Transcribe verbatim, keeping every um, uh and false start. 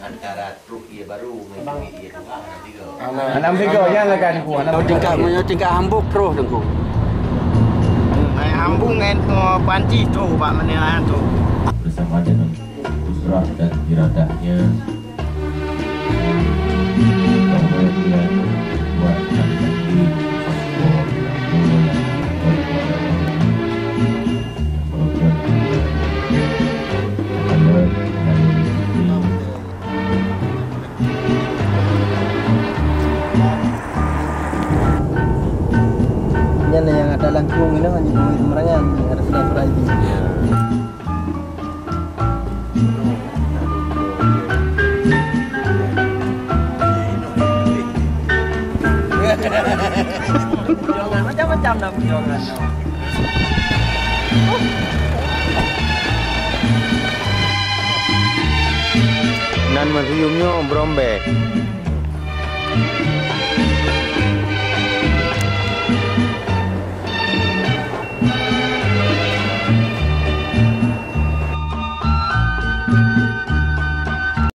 Antara truk ié baru ngon truk ié tuha, na tiga. Hana. Hana meusigoe, nyan lah kan, Teungku, hana meusigoe. Tingkat, meunyoe tingkat hambung troh, Teungku. Hai hambung ngon, eh, panci troh bak meunyoe troh. Bersama dengan usrah dan iradahnya, bahwa dia buat anak kecil, bahwa dia Nyan nyang ada langkung inoe, hanya duit merangan, ada silaturahmi. Perjuangan, macam-macam dah perjuangan. Nan meusium nyoe Brombek.